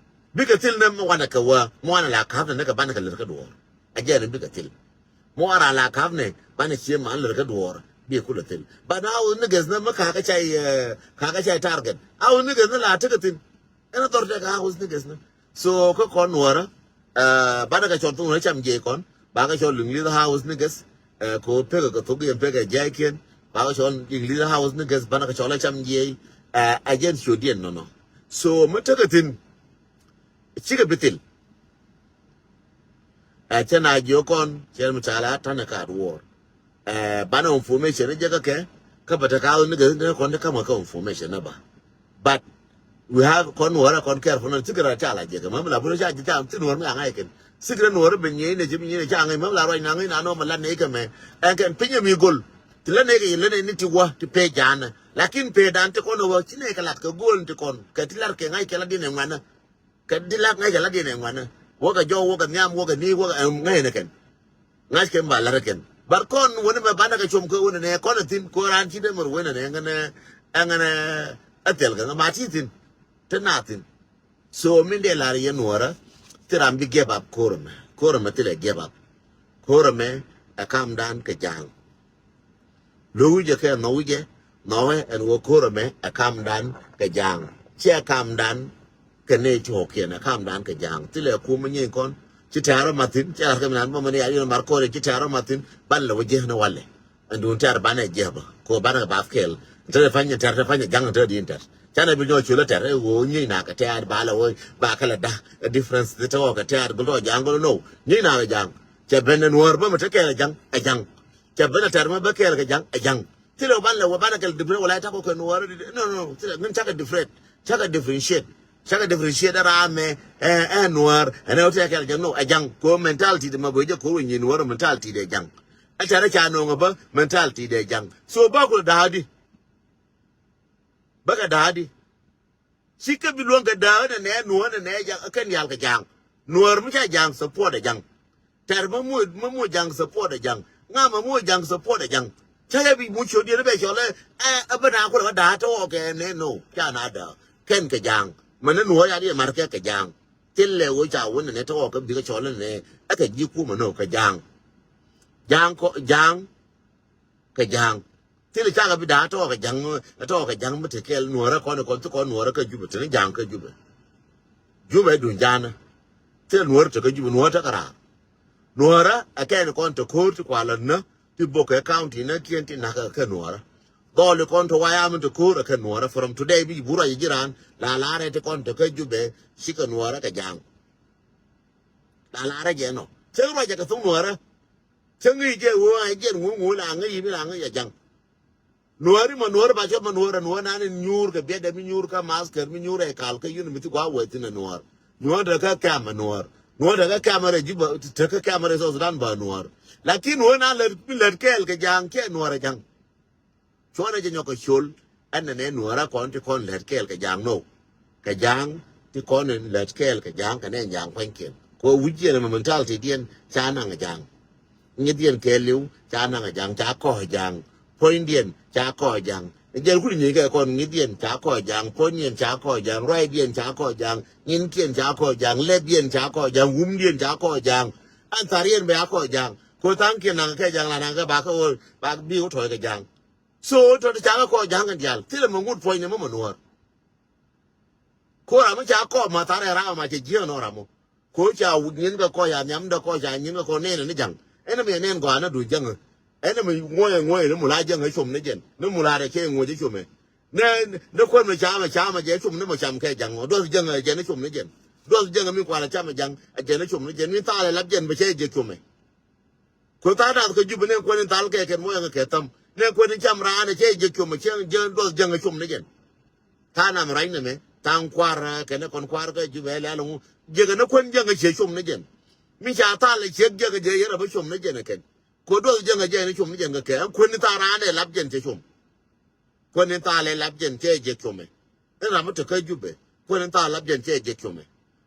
Bikɛ thil ni mi wanɛ kɛ wä mi wanɛ la ka̱p ni ni kɛ banɛ kɛ lät kä duɔɔr. A jɛ ni bikɛ thil. Mi wanɛ la ka̱p ni banɛ cie man lät kä duɔɔr. Bikɛ kulɛ thil. But house niggas ni mi ka̱kä cay ka̱kä cay target house niggas ni la tekɛ thin. Ɛn a dhɔr tekɛ house niggas ni. So kä kɔn nuɔrä. Banɛ kɛ cɔl thok ni cam jiɛc kɔn ba kɛ cɔl English house niggas. Ko pekɛ kɛ thok yɛn pekɛ jiɛc kiɛn ba kɛ cɔl English house niggas banɛ kɛ cɔl a cam jiɛc. A jɛn ciö diɛn nɔnɔ. So mi tekɛ thin. Cikɛ bi thil. Ɛ cɛ na jiö kɔn cɛ mi cala tanɛ kaat wuɔr. Ɛ banɛ information ni jɛ kä kɛ kä bɛ tɛ ka ni gɛ ni kɔn ti kamɛ kä information ni ba. But we have kɔn wärɛ kɔn careful ni sikira ca la jɛ kɛ mɛ mi la buro ca jɛ ca ti nuɔr mi aŋa ikɛn. Sikira nuɔr bi nyɛ ni ci bi nyɛ ni ca ŋa mɛ mi la ruac na ŋa na nɔ mi la ni kɛ mɛ. Ɛn kɛn pinyɛ mi gol ti la ni kɛ yi la ni ti wä ti pee janɛ. Lakin pee dan ti kɔn wä ci ni kɛ lat kɛ gol ti kɔn kɛ ti lar kɛ ŋa ikɛ la di ni ŋuanɛ. Kɛ di lak ŋäc kɛ la diɛn ɛ ŋuanä. Wäkɛ jɔw wäkɛ nhiam wäkɛ ni wäkɛ ɛ ŋäc ni kɛn. Ŋa̱c kɛn ba lät kɛn. But kɔn wänä mɛ banɛ kɛ com kä wänä nɛ kɔn ɛ thin ko ran ci dee mɛr wänä nɛ ɛŋɛnɛ ɛŋɛnɛ ɛ thil kɛ ŋä ma ti thin. Te na thin. So min dee lar yɛ nuɔrä. Thi ram bi give up ko̱rɛ mɛ ko̱rɛ mɛ thilɛ give up. Ko̱rɛ mɛ ɛ kam dan kɛ ja̱a̱ŋ. Lo̱k wi̱cɛ kɛ nhɔk wi̱cɛ nhɔkɛ ɛn ɣöö ko̱r ɛmɛ ɛ kamdan kɛ ja̱a̱ŋ. Ciɛ kamdan kɛ nɛy ti ɣɔ̱kiɛn ɛ kamdan kɛ ja̱a̱ŋ. Thilɛ kum mi nyieny kɔn ci tɛ̈r ɔ mathin ciɛ lat kɛ mi nan bä mɛn ya yun mar ko̱r ci tɛ̈r ɔ mathin ban lɛ wä jiäk ni walɛ. Ɛn duun tɛ̈r banɛ jiäk bä ko̱r banɛ kɛ bap kɛl. Tɛ̈r pany tɛ̈r tɛ̈r pany ja̱ŋ tɛ̈r diin tɛ̈r canɛ bi nyɔk cuel tɛ̈r ɛ ɣöö nyieny nak kɛ tɛ̈r ba lɛ wä ba kɛ lɛ da̱. Ɛ difference ti tɔk kɛ tɛ̈r gul tɔk ja̱a̱ŋ gul nɔw nyieny nak kɛ ja̱a̱ŋ. Cɛ ben ɛn wäär bä mi te kɛɛl ɛ ja̱ŋ ɛ ja̱ŋ. Cɛ ben a tɛr mɛ bä kɛɛl kɛ ja̱ŋ ɛ ja̱ŋ. Thilɛ wä ban lɛ wä ban a kɛl different wala takɔ kɛ nuɔɔr. No no thilɛ ŋin cakɛ different. Cakɛ differentiate. Cakɛ differentiate a ram mɛ ɛ ɛ nuɔɔr ɛn ɛ wä tɛ kɛɛl ja̱ŋ no ɛ ja̱ŋ. Ko mentality de mɛ boi jɛ ko wä nyi nuɔɔr mentality de ja̱ŋ. Ɛ tɛr ɛ ca noŋ ɛ bä mentality de ja̱ŋ. So bä kulɛ da̱a̱di. Bä kɛ da̱a̱di. Cikɛ bi luäŋ kɛ dääk nɛ nɛ nuɔ̱ɔ̱r nɛ nɛ ja̱ŋ kɛn yal kɛ ja̱ŋ. Nuɔ̱ɔ̱r mi ca ja̱ŋ support ɛ ja̱ŋ. Tɛr ma muɔ ma muɔ ja̱ŋ support ɛ ja̱ŋ. Ŋa ma muɔ ja̱ŋ support ɛ ja̱ŋ. Cä yɛ bi muc ciöt diɛn bɛ cɔl ɛ ɛ bä na kulɛ kä da̱a̱ tɔɔk kɛ nɛ no ca na dääk kɛn kɛ ja̱ŋ. Mɛ nɛ nuɔ̱ɔ̱r ya diɛ mar kɛ kɛ ja̱ŋ. Thilɛ wee ca wä nɛ nɛ tɔɔk kɛ bikɛ cɔl nɛ ɛ kɛ ji̱ kumɛ no kɛ ja̱ŋ. Ja̱ŋ kɔ ja̱ŋ. kɛ ja̱a̱ŋ. Thilɛ cakɛ bi da̱a̱ tɔɔkɛ ja̱ŋ, tɔɔkɛ ja̱ŋ mi te kɛɛl nuɔ̱ɔ̱rä kɔn kɔn thi kɔn nuɔ̱ɔ̱rä kä Jubɛ, te ni ja̱a̱ŋ kä Jubɛ. Jubɛ duŋ ja̱a̱nä. Thilɛ nuɔ̱ɔ̱rä te kä Jubɛ, nuɔ̱ɔ̱rä te kä raar. Nuɔ̱ɔ̱rä ɛ kɛn kɔn te ko̱o̱r ti kualä nä, ti bokɛ county nä kiɛn ti nakä kɛ nuɔ̱ɔ̱rä. Dhɔli kɔn te wayam te ko̱o̱r ɛ kɛ nuɔ̱ɔ̱rä. From today bi burɔ ji̱ ji̱ raan la laarɛ ti kɔn te kä Jubɛ, cikɛ nuɔ̱ɔ̱rä kɛ ja̱a̱ŋ. La laarä jɛ nɔ. Cäŋ ruacɛ kɛ thok nuɔ̱ɔ̱rä. Cäŋ i̱ jɛ wee a jɛn ŋuŋ ŋuŋ la ŋäc i̱ bi la ŋäc a ja̱ŋ. Nuɔ̱ɔ̱ri ma nuɔ̱ɔ̱ri ba cɛ ma nuɔ̱ɔ̱r a nuɔ̱ɔ̱r nan in nyuur kɛ biɛtdɛ mi nyuur kä maskɛr mi nyuur ɛ kal kä yun mi thi gua̱a̱ wee thin a nuɔ̱ɔ̱r. Nuɔ̱ɔ̱r te kä kɛm a nuɔ̱ɔ̱r. Nuɔ̱ɔ̱r te kä kɛm a rɛ ji̱ ba te kä kɛm a rɛ South Sudan ba nuɔ̱ɔ̱r. Lakin nuɔ̱ɔ̱r nan lät mi lät kɛɛl kɛ ja̱a̱ŋ kiɛ nuɔ̱ɔ̱r a ja̱ŋ. Cuɔnɛ jɛ nyɔk kɛ col. Ɛn nɛ nɛ nuɔ̱ɔ̱rä kɔn ti kɔn lät kɛɛl kɛ ja̱a̱ŋ nɔ. Kɛ ja̱a̱ŋ ti kɔn in lät kɛɛl kɛ ja̱a̱ŋ kɛ nɛ ja̱a̱ŋ pua̱nykiɛn. Kɛ wi̱c jiɛn ɛmɛ mentality diɛn ca naŋ ja̱a̱ŋ. Ŋi̱thdiɛn kɛɛliw ca naŋ ja̱a̱ŋ, ca kɔ̱ ja̱a̱ŋ. Puɔ̱nydiɛn ca kɔ̱ ja̱a̱ŋ. Jɛn kuli nyieekɛ kɔn ŋi̱thdiɛn ca kɔ̱ ja̱a̱ŋ, puɔ̱nydiɛn ca kɔ̱ ja̱a̱ŋ, ruacdiɛn ca kɔ̱ ja̱a̱ŋ, ŋi̱nkiɛn ca kɔ̱ ja̱a̱ŋ, lɛpdiɛn ca kɔ̱ ja̱a̱ŋ, wumdiɛn ca kɔ̱ ja̱a̱ŋ. Ɛn thariɛn bɛ a kɔ̱ ja̱a̱ŋ. Ko tha̱a̱ŋkiɛn naŋ kɛ ja̱a̱ŋ la naŋ kɛ ba kɛ wä ba bi wä tɔ̱ɔ̱c kɛ ja̱a̱ŋ. So tɔt ca kɛ kɔɔk ja̱a̱ŋ kɛn diaal thilɛ mɛ ŋut puɔ̱ny ni mɛ mɛ nuɔ̱ɔ̱r. Ko ram mi ca kɔɔk ma tharɛ ram ma cɛ jiäŋ nɔ ram mɔ. Ko ca wut nyin kɛ kɔɔk ca nhiam dɛ kɔɔk ca nyin kɛ kɔɔk nɛn ni ja̱ŋ. Ɛn mi nɛn gɔaa ni duc jäŋ. Ɛn mi ŋuɔ̱c ŋuɔ̱c ni mula jäŋ ɛ com ni jɛn. Ni mula rɛ cɛ ŋuɔ̱c ɛ com ɛ. Ni ni kuän mi cam ɛ cam ɛ jɛ com ni mɔ cam kɛ ja̱ŋ. Duɔth jäŋ ɛ jɛ ni com ni jɛn. Duɔth jäŋ mi kualɛ cam ɛ ja̱ŋ ɛ jɛ ni com ni jɛn. Mi thaal ɛ lap jɛn bɛ cɛ jɛ com ɛ. Kuoth tha̱a̱ŋ nath kä Jubɛ nɛ kuäär in thal kɛ kɛn muɔ̱ɔ̱n kɛ thäm. Nɛ kuäär in cam raan ɛ cɛ jɛ com ɛ cɛ jɛ duɔth jäŋ ɛ com ni jɛn. Tha̱a̱ŋ nam rac nɛmɛ tha̱a̱ŋ kua̱r kɛn ɛ kɔn kua̱r kä Jubɛ ɛ lɛl ŋu. Jɛ kɛn ɛ kuän jäŋ ɛ cɛ com ni jɛn. Mi ca thal ɛ ciek jäŋ ɛ jɛ yɛn rɛ bä com ni jɛn ɛ kɛn. Kuoth duɔth jäŋ ɛ jɛ ni com ni jɛn kɛ kɛ ɛn kuän in tha̱a̱ŋ raan ɛ lap jɛn cɛ com. Kuän in thaal ɛ lap jɛn cɛ jek comɛ. In ram mi te kä Jubɛ. Kuän in thaal lap jɛn cɛ jek comɛ.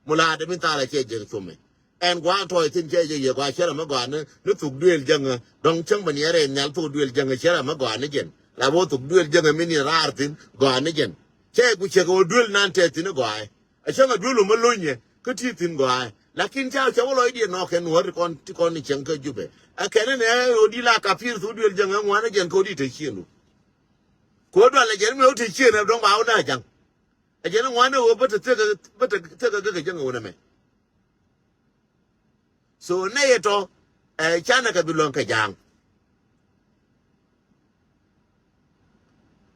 Mulaadɛ min thaal ɛ cɛ jek comɛ. Ɛn gua̱a̱n tɔɔc thin cɛ jek yɛ gua̱a̱ cɛ ram mi gɔaa ni, ni thuk duëël jäŋä. Dɔ̱ŋ cäŋ bɛ niɛɛrɛ nhial thuk duëël jäŋä cɛ ram mi gɔaa ni jɛn. La bä thuk duëël jäŋä min ni raar thin gɔaa ni jɛn. Cɛ ku cɛ kɛ wä duëël nan tɛth thin gɔaa. A cäŋ a duël wä mi lony yɛ kä ti thi̱n gɔaa. Lakin ca ca wä lɔcdiɛn nɔɔk kɛ nuɔ̱ɔ̱r ti kɔn ti kɔn ni cäŋ kä Jubɛ. A kɛn ni nɛ ɣöö di la kapir thuk duël jäŋ ɛ ŋuan ɛ jɛn kä wä di te ciëŋdu. Kɛ wä dual ɛ jɛn mi wä te ciëŋ ɛ dɔ̱ŋ ba wä na ja̱ŋ. Ɛ jɛn ɛ ŋuan ɛ ɣöö bä te thek bä te thek ɛ gek ɛ jäŋ ɛ wä nɛ mɛ. So nɛ yɛ tɔ ɛ canɛ kɛ bi luäŋ kɛ ja̱a̱ŋ.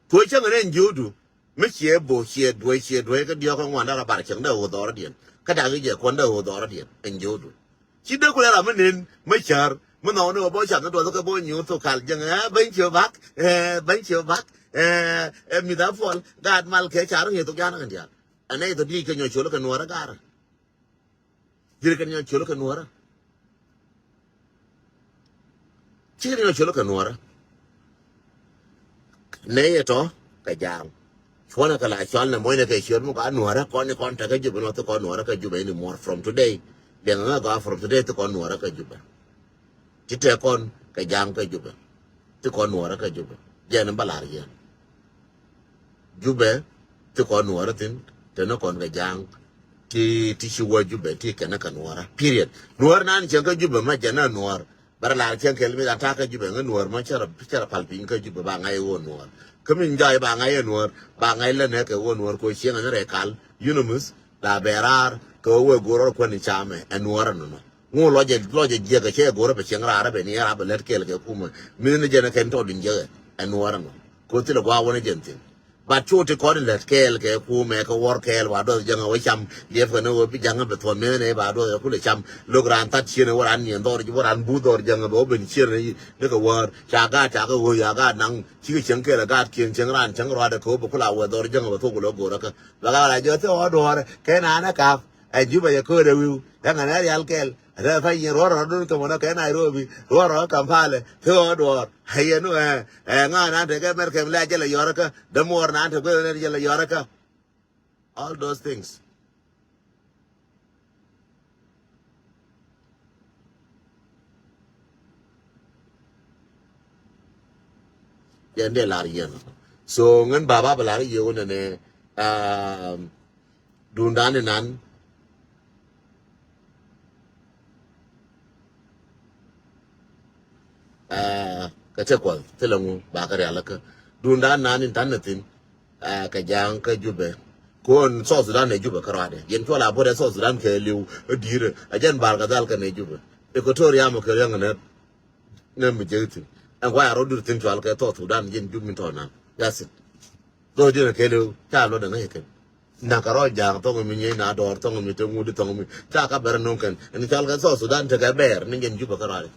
Tuɔ̱c cäŋ ni ɛn jiökdu mi ciɛ bo̱o̱k ciɛ duɔ̱c ciɛ duɔ̱c kä diɔ̱k kä ŋuan dee rɔ bar cäŋ dee ɣöö dhɔrɔdiɛn. Kä dak i̱ jɛ kuɔn dee ɣöö dhɔrɔdiɛn ɛn jiökdu. Ci dee kulɛ ram mi nen mi cär mi nhɔk ni ɣöö bä cam ni duɔth kä bo̱o̱k nyiŋ thok kal jäŋ ɛ bäny ciö bak ɛ bäny ciö bak ɛ ɛ mi̱th a puɔl gaat mal kɛ car ŋi̱i̱th thok ja̱a̱n kɛn diaal. Ɛ nɛy thok di̱i̱c kɛ nyɔc col kɛ nuɔɔr ɛ gaarä. Jiri kɛn nyɔk col kɛ nuɔrä. Ci kɛn nyɔk col kɛ nuɔrä. Nɛ yɛ tɔ kɛ ja̱a̱ŋ. Cuɔnɛ kɛ la cɔal nɛ mɔcnɛ kɛ ciöt mi kɔn nuɔrä kɔn ni kɔn tekɛ Jubɛ nɔ thi kɔn nuɔrä kɛ Jubɛ ini muɔr from today. Liɛŋɛ ŋä gɔaa from today thi kɔn nuɔrä kɛ Jubɛ. Ti tɛ kɔn kɛ ja̱a̱ŋ kɛ Jubɛ. Ti kɔn nuɔrä kɛ Jubɛ. Jɛn in bä lar yɛn. Jubɛ ti kɔn nuɔrä thin te ni kɔn kɛ ja̱a̱ŋ ti ti ci wä Jubɛ ti kɛn kɛ nuɔrä period. Nuɔr nan cieŋ kä Jubɛ ma jɛn a nuɔr. Bɛ rɛ lar cieŋ kɛl mi dan ta̱a̱ kä Jubɛ ŋä nuɔr ma cɛ rɛ cɛ rɛ pal piny kä Jubɛ ba ŋa̱c ɛ wä nuɔr. Kä mi jɔy ba ŋa̱c ɛ nuɔr ba ŋa̱c lä nɛ kɛ wä nuɔr ko cieŋ ɛn rɛ kal. Yunämuth la bɛ raar kɛ wä wee go̱r rɔ kuän in camɛ ɛ nuɔr ɛnɔnɔ. Ŋu lɔcɛ lɔcɛ jiɛk kɛ cɛ go̱rä bɛ cieŋ raarä bɛ ni raar bɛ lät kɛɛl kɛ kumä. Min ni jɛn kɛn tɔt in jiɛk ɛ nuɔrä nɔ. Ko thilɛ gua̱a̱ wä ni jɛn thin. But cu ti kɔn in lät kɛɛl kɛ kumɛ kɛ wuɔr kɛɛl ba duɔth jäŋä wä cam. Liɛpkɛ ni wä bi ja̱ŋä bɛ thuɔ̱n min ni ba duɔth kɛ kulɛ cam. Lo̱k raan that ciën wä raan niɛn dhɔr ji̱ wä raan buth dhɔr jäŋä bɛ wä ben ciën ni kɛ wäär ca gaat ca kɛ wä ya gaat naŋ. Cikɛ cieŋ kɛɛl ɛ gaat kiɛn cieŋ raan cieŋ ruaadɛ kɛ wä bɛ kula wä dhɔr jäŋä bɛ thok kulɛ go̱rä kä. Bɛ gat la jɔ thil ɣɔ̱ duɔ̱ɔ̱rɛ kɛ naan ɛ ka̱p. Ɛ Jubɛ yɛ köödɛ wi̱i̱ ɛ ŋän ɛ rial kɛl. Ɛ thɛ pay nyin ruɔ̱r rɔ̱ dun kɛ mɔnɔ kɛ Nairobi ruɔ̱r rɔ̱ Kampala. Thil ɣɔ̱ duɔ̱ɔ̱r ɛ yɛn ɛ ɛ ŋa̱a̱n naan tekɛ Mɛrkɛm lɛ a jɛ lɛ yɔrä kä. Dämuɔɔr naan tekɛ lɛ jɛ lɛ yɔrä kä. All those things. Yɛn dee lar yɛn. So ŋän baba bɛ lar yɛ wä nɛnɛ. Dundan inan. Kɛ tëë kuɔth thilɛ ŋu ba kɛ rial kä. Duundan nan in ta̱n ni thi̱n. Ɛ, kɛ Ja̱a̱ŋ kä Jubɛ. Kuɔn South Sudan ɛ Jubɛ kä ruaadɛ. Yɛn cuɔl a buɔt ɛ South Sudan kɛ li̱w ɛ di̱i̱rɛ. Ɛ jɛn Bahr el Ghazal kɛnɛ Jubɛ. Equatoria mɔ kɛ riaŋ nɛ. Nɛ mi jek thi̱n. Ɛn guay a rɔ dur thi̱n cual kɛ South Sudan jɛn Jubɛ min tɔ̱ nan. That's it. Dho̱diɛn kɛɛliw ca luɔt däŋ ɛ kɛn. Nakä rɔ Ja̱a̱ŋ thɔŋ mi nyieeny na dɔɔr thɔŋ mi te ŋut thɔŋ mi ca ka bɛr no̱o̱ŋ kɛn. Ɛn cal kɛ South Sudan tekɛ bɛɛr ni jɛn Jubɛ kä ruaadɛ.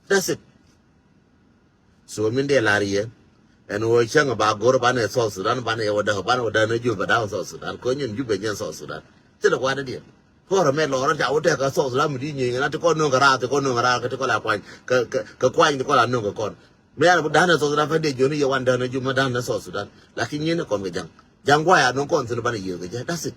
That's it. So min dee lar yɛ. Ɛn ɣöö cäŋ ba go̱r banɛ South Sudan banɛ yɛ wä däk banɛ wä däk ni Jubɛ da̱k South Sudan kɛ nyin Jubɛ nyɛn South Sudan. Thilɛ kuanɛ diɛn. Kɔrɛ mɛ lɔrä ca wä tɛk kä South Sudan mi di nyieeny na ti kɔn no̱o̱ŋ kɛ raar ti kɔn no̱o̱ŋ kɛ raar kɛ ti kɔn la kuany kɛ kuany ti kɔn la no̱o̱ŋ kɛ kɔn. Mëë an bi da̱n ɛ South Sudan fa dee jiɔni yɛ wan da̱n ɛ Jubɛ da̱n ɛ South Sudan. Lakin nyin ɛ kɔn kɛ Ja̱ŋ. Ja̱ŋ guay a no̱o̱ŋ kɔn thi̱n banɛ yiëë kɛ jɛ. That's it.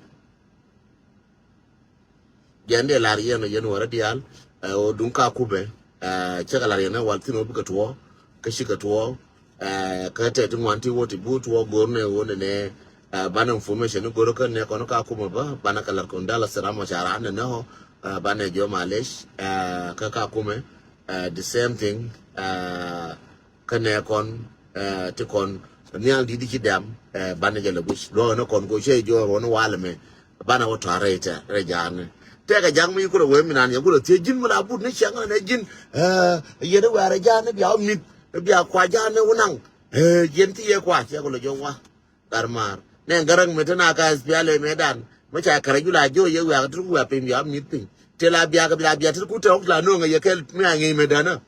Jɛn dee lar yɛn ɔ yɛn wärä diaal. Ɛ ɔ duŋ ka kupɛ. Ɛ cɛ kɛ lar yɛn ɛ wal thi̱n ɔ bikɛ tuɔɔ. Kä cikɛ tuɔɔ. Ɛ kä tɛ ti ŋuan ti wä ti bu tuɔɔ go̱r nɛ wä nɛ nɛ. Ɛ banɛ information ni go̱r kä nɛ kɔn ka kupɛ bä banɛ kɛ lar kɔn dal a sera mɔ ca ran nɛ nɛ ɔ. Ɛ banɛ jɔ malec. Ɛ kä ka kumɛ. Ɛ the same thing. Ɛ Kä nɛ kɔn, ɛ, ti kɔn, nhial di̱t ci dɛm, ɛ, banɛ jɛ lɛ guic. Luɔk ni kɔn ko cɛ jɔɔr wä ni walɛ mɛ, banɛ wä tɔ̱a̱r rɛy tɛ, rɛy ja̱a̱n ni. Tɛkɛ ja̱ŋ mi kulɛ wee mi nan yɛ kulɛ thiec ji̱n mi la but ni cɛŋ ni ji̱n, ɛ, yɛn i̱ wɛɛr rɛy ja̱a̱n ni bia wä mi̱th, bia kua ja̱a̱n ni wä naŋ, ɛ, yɛn ti yɛ kua, cɛ kulɛ jɔk wa. Gat maar. Nɛ gäräŋ mi te na ka S P L A mëëdan. Mi ca kärä jula jiö yɛ wiak ti ku wiak piny bia mi̱th piny. Te la biak bi la biak ti ku te ɔk la no̱o̱ŋ yɛ kɛl mi a ŋi̱i̱c mëëdan.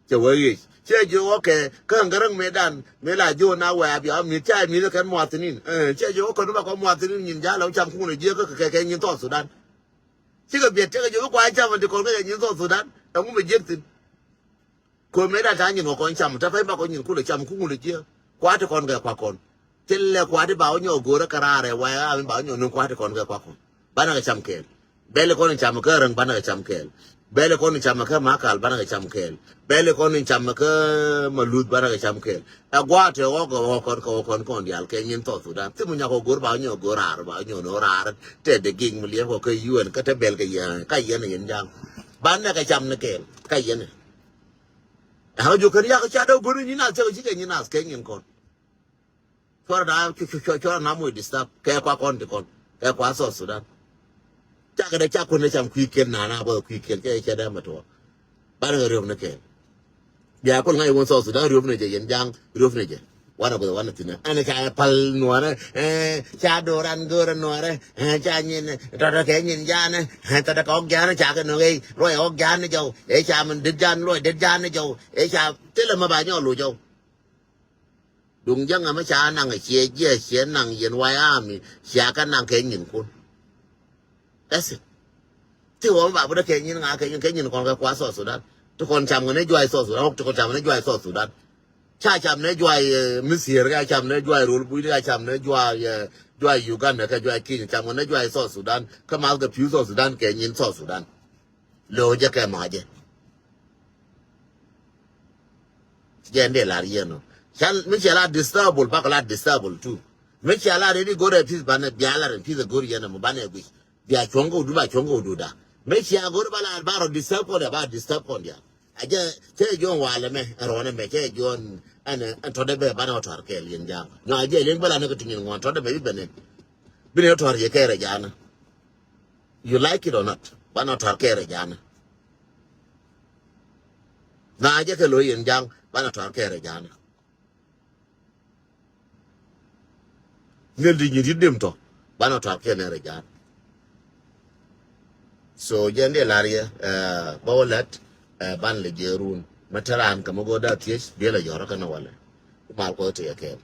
Cɛ wee yic. Cɛ jiö ɔkɛ kä gäräŋ mëëdan. Mi la jiö na wiak bia mi̱th ca mi̱th kɛn muathinin. Cɛ jiö ɔkɛ nu ba kɔ muathinin nyin jal ɔ cam kuŋun jiö kä kɛ kɛ nyin South Sudan. Cikɛ biɛt cɛ kɛ jiö bi kua cam ti kɔn kɛ kɛ nyin South Sudan. Ɛŋu mi jiek thin. Ko̱ mëë da ta̱a̱ nyin kɔ kɔn cam, te pɛy bakɔ nyin kulɛ cam, ku ŋulɛ jiɛ. Kua̱t ti kɔn kɛ kua̱ kɔn. Thilɛ kua̱t ti ba wä nyɔk go̱rä kɛ raarɛ, wayɛ ɣaam in ba wä nyɔk ni̱n kua̱t ti kɔn kɛ kua̱ kɔn. Banɛ kɛ cam kɛɛl. Bɛl kɔn in cam kä räŋ banɛ kɛ cam kɛɛl. Bɛl kɔn in cam kä makal banɛ kɛ cam kɛɛl. Bɛl kɔn in cam kä maluth banɛ kɛ cam kɛɛl. Ɛ gua̱a̱t tɛ ɣɔk kɛ ɣɔk kɔn kɛ ɣɔk kɔn kɔn diaal kɛ nyin South Sudan. Thim nyakɔ go̱r ba wä nyɔk go̱r raar, ba wä nyɔk no̱o̱ŋ raar. Tɛ dee gi̱i̱k mi liɛpkɔ kä U N kä te bɛl kɛ yɛn, kä yɛn in ja̱a̱ŋ. Banɛ kɛ cam ni kɛɛl, kä yɛn. Ɛ ɣän jiök kɛn yak ca dee go̱r nyin nath cä kɛ ci kɛ nyin nath kɛ nyin kɔn. Cuɔrɛ na cu- cu- cu- cuɔrɛ na moc disturb kɛ kua kɔn ti kɔn kɛ kua South Sudan. Cakɛ dee cak kun ni cam kui̱ kiɛn na na bä kui̱ kiɛn cɛ cɛ dee mɛ tuɔ. Banɛ kɛ riöp ni kɛn. Bia kul ŋa̱c wun South Sudan riöp ni jɛ yɛn ja̱a̱ŋ riöp ni jɛ. Wanɛ guth wanɛ thi̱n ɛn ca pal nuɔrɛ. Ca doran görɛ nuɔrɛ. Ca nyin tɔtɔ kɛ nyin ja̱a̱nɛ. Tɔtɔ kɛ ɔk ja̱a̱nɛ ca kɛ nöŋ ɛ ruɔy ɔk ja̱a̱nɛ jɔw. Ɛ ca min dit ja̱a̱n luɔy dit ja̱a̱nɛ jɔw. Ɛ ca thilɛ mɛ ba nyɔk loc ɔw. Duŋ jäŋ ɛmɛ ca naŋ ɛ ciɛ jiɛ ciɛ naŋ yɛn way ami cia kɛ naŋ kɛ nyinkun. That's it. Ti wä mi ba bi dee kɛ nyin ŋa kɛ nyin kɛ nyin kɔn kɛ kua South Sudan. Ti kɔn cam kɛ ni juay South Sudan, ti kɔn cam kɛ ni juay South Sudan. Ca cam ni juay, eh, Misir, ca cam ni juay Rol Buc, ca cam ni juay, eh, juay Uganda, kɛ juay Kenya, cam kɛ ni juay South Sudan. Kä math kɛ pi̱w South Sudan kɛ nyin South Sudan. Lo̱o̱ jɛ kɛ ma̱a̱ jɛ. Jɛ ndɛ lar yɛn ɔ. Can mi cɛ la disturbable bakɔ la disturbable too. Mi cɛ la ready go̱rɛ peace banɛ bia la rɛ peace go̱r yɛn ɛmɔ banɛ guic. Bia cuɔ̱ŋ kɛ wudun ba cuɔ̱ŋ kɛ wudun da. Mi cɛ go̱r ba la ba rɔ disturb kɔn dia ba disturb kɔn dia. A jɛ cɛ jɔn walɛ mɛ ɛrɔnɛ mɛ cɛ jɔn ɛn ɛn tɔdɛ bɛ banɛ wä tɔr kɛɛl yɛn ja̱a̱ŋ. Nɔ a jɛ liɛn bä la ni kɛ tunyɛ ŋuan tɔdɛ bɛ bi bɛ ni. Bi ni wä tɔr yɛ kɛɛl rɛ ja̱a̱ŋ. You like it or not, banɛ wä tɔr kɛɛl rɛ ja̱a̱ŋ. Na jɛ kɛ lo̱c yɛn ja̱a̱ŋ banɛ tɔ̱r kɛ rɛ ja̱a̱ŋ. Ŋel di nyin rit dem tɔ banɛ tɔ̱r kɛ nɛ rɛ ja̱a̱ŋ. So jɛn dee lar yɛ, eh, bä wä lɛt, eh, banɛ lɛ jiɛ run mɛ te raan kɛ mɛ go̱o̱r da thiec biɛ lɛ yɔrä kɛn walɛ. Mal kuɔth ti yɛ kɛɛl.